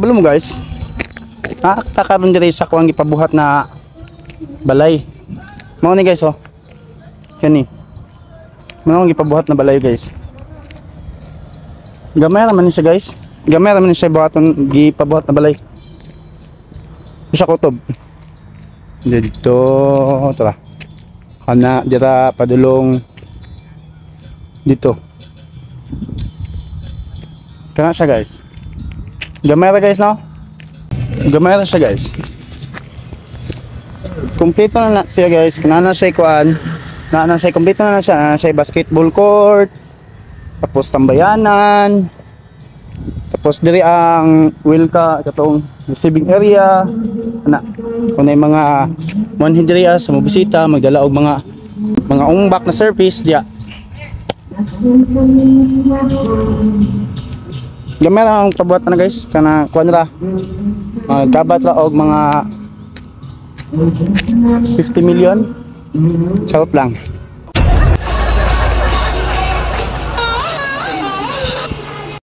Kabalo mo, guys. Naakta karon diri sa kuang gipabuhat na balay. Mao ni, guys, oh. Kani. Mao ang gipabuhat na balay, guys. Gamay ra man ni siya, guys. Gamay ra man ni siya buhaton gipabuhat na balay. Siya kutob. Dito tara. Kana dira padulong dito. Kana siya, guys. Gamay ra, guys, no? Gamay ra siya, guys. Kompleto na na siya, guys. Kana na siya kuan. Na na siya, kompleto na na siya. Na na siya basketball court. Tapos tambayanan. Tapos diri ang wilka katong receiving area. Ana. Kung may mga monhin diri ah, sa mobisita magdala og mga ungbak na service diya. Gamay ra ang pabuhat na, guys, kana kuan ra. Kabat ra og mga 50 million. Charot lang.